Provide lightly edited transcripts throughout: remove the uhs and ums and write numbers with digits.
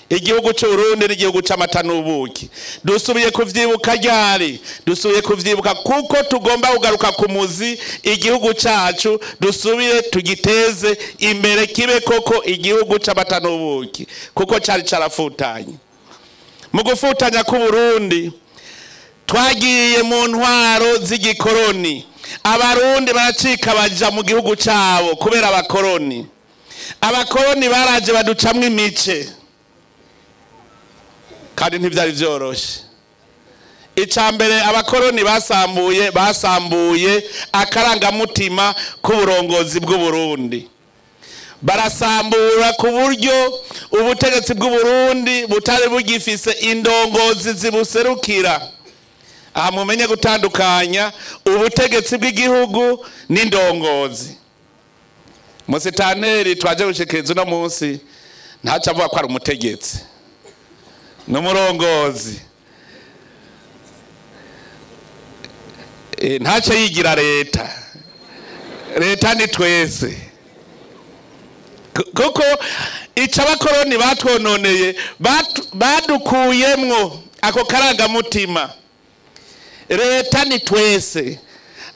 Igihugu c'Uburundi n'igihugu c'amata n'ubuki. Dusubiye kuvyibuka ryari? Dusubiye kuvyibuka kuko tugomba kugaruka ku muzi igihugu cacu, dusubire tugiteze imbere kibe koko igihugu c'amata n'ubuki, kuko cari carafutanye. Mu gufutanya ku Burundi twagiye mu ntwaro z'igikoroni, Abarundi baracika baja mu gihugu cabo kubera abakoroni. Abakoroni baraje baducamwo imice, kandi ntivyari vyoroshe. Icambere abakoroni basambuye akarangamutima k'uburongozi bw'Uburundi. Barasambura ku buryo ubutegetsi bw'Uburundi butari bugifise indongozi zibuserukira. Aha mumenye gutandukanya ubutegetsi bw'igihugu n'indongozi. Musitanteri twaje gushikiriza uno munsi ntaco avuga ko ari umutegetsi, n'umurongozi. Ntaco yigira leta. Leta ni twese. Kuko ico abakoroni batwononeye, badukuyemwo ako karangamutima. Leta ni twese.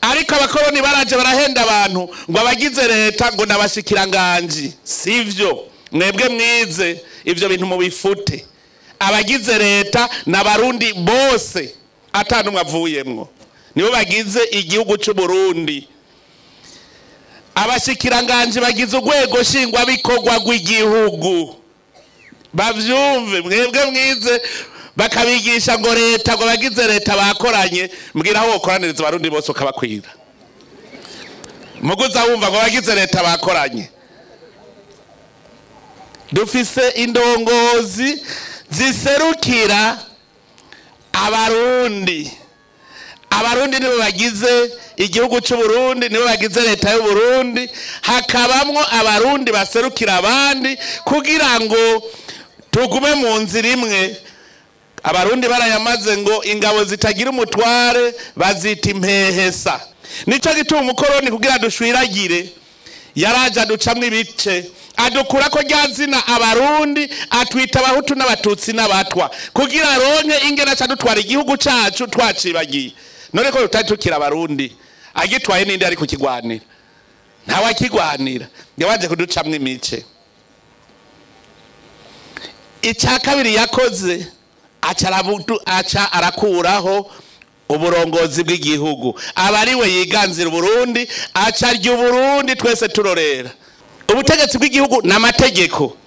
Ariko abakoroni baraje barahenda abantu ngo abagize leta ngo nabashikiranganji. Sivyo. Mwebwe mwize ivyo bintu mubifute. Abagize leta n'abarundi bose atanumwe avuyemwo, nibo bagize igihugu c'u Burundi. Abashikiranganji bagize urwego nshingwabikorwa rw'igihugu. Bavyumve mwebwe mwize, bakabigisha ngo leta ngo abagize leta bakoranye. Mbwira aho wokoraniriza abarundi bose ukabakwira. Muguza wumva ngo abagize leta bakoranye. Dufise indongozi ziserukira Abarundi. Abarundi nibo bagize igihugu c'u Burundi, nibo bagize leta y'u Burundi. Hakabamwo Abarundi baserukira abandi kugira ngo tugume mu nzira imwe. Abarundi barayamaze ngo ingabo zitagira umutware bazita impehesa. Nico gituma umukoroni kugira dushwiragire yaraje aducamwo ibice, adukura ko rya zina Abarundi, atwita Abahutu n'Abatutsi n'Abatwa kugira aronke ingene aca dutwara igihugu cacu twacibagiye. None ko tutari tukira Abarundi, agitwaye ninde ari kukigwanira? Ntawe akigwanira, yabanje kuducamwo imice. Ica kabiri yakoze, aca arakuraho uburongozi bw'igihugu, aba ari we yiganzira Uburundi, aca arya Uburundi twese turorera. Ubutegetsi bw'igihugu n'amategeko.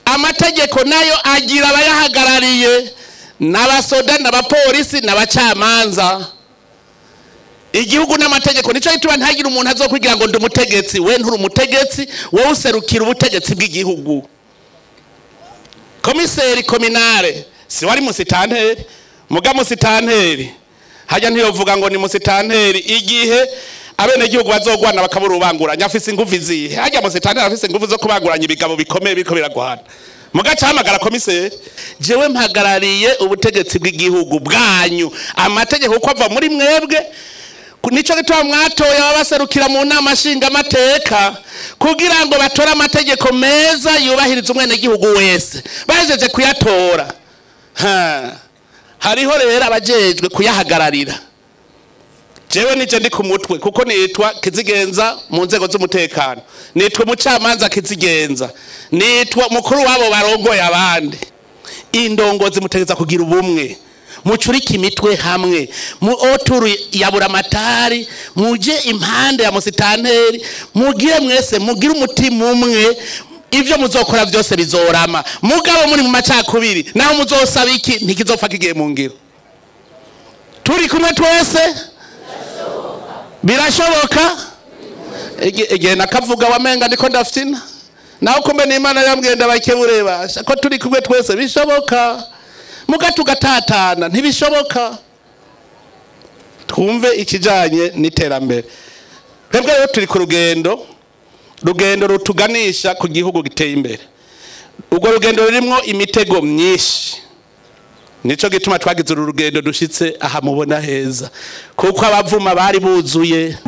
Amategeko nayo agira abayahagarariye, n'abasoda n'abapolisi n'abacamanza. Igihugu n'amategeko, nico gituma ntagira umuntu azokwigira ngo ndi umutegetsi. We nturi umutegetsi, wowe userukira ubutegetsi bw'igihugu. Komiseri kominare si wari musitanteri, muga musitanteri hajya ntiyovuga ngo ni musitanteri igihe abenegihugu bazogwana bakabura ubanguranya afise ingufu izihe? Hajya musitanteri afise ingufu zo kubanguranya ibigabo bikomeye biriko biragwana. Muga cahamagara komiseri, jewe mpagarariye ubutegetsi bw'igihugu bwanyu, amategeko uko ava muri mwebwe. Nico gituma mwatoye abaserukira mu nama nshingamateka kugira ngo batore amategeko meza yubahiriza umwenegihugu wese. Bahejeje kuyatora, hariho rero abajejwe kuyahagararira. Jewe nije ndi ku mutwe kuko nitwa Kizigenza mu nzego z'umutekano, nitwa umucamanza Kizigenza, nitwa mukuru wabo barongoye abandi. Indongozi mutegeza kugira ubumwe, mucurike imitwe hamwe, mu oturu ya buramatari, muje impande ya musitanteri, mugire mwese mugire umutima umwe, ivyo muzokora vyose bizorama. Mugabo muri mu macakubiri, naho muzosaba iki ntikizopfa kigiye mu ngiro. Turi kumwe twese birashoboka. Igihe nakavuga wamenga ndiko ndafyina, naho kumbe n'Imana yambwiye ndabakebure basha ko turi kumwe twese bishoboka, muga tugatatana ntibishoboka. Twumve ikijanye n'iterambere. Twebwe rero turi ku rugendo, rugendo rutuganisha ku gihugu giteye imbere. Urwo rugendo rurimwo imitego myinshi, nico gituma twagize uru rugendo dushitse aha mubona heza, kuko abavuma bari buzuye.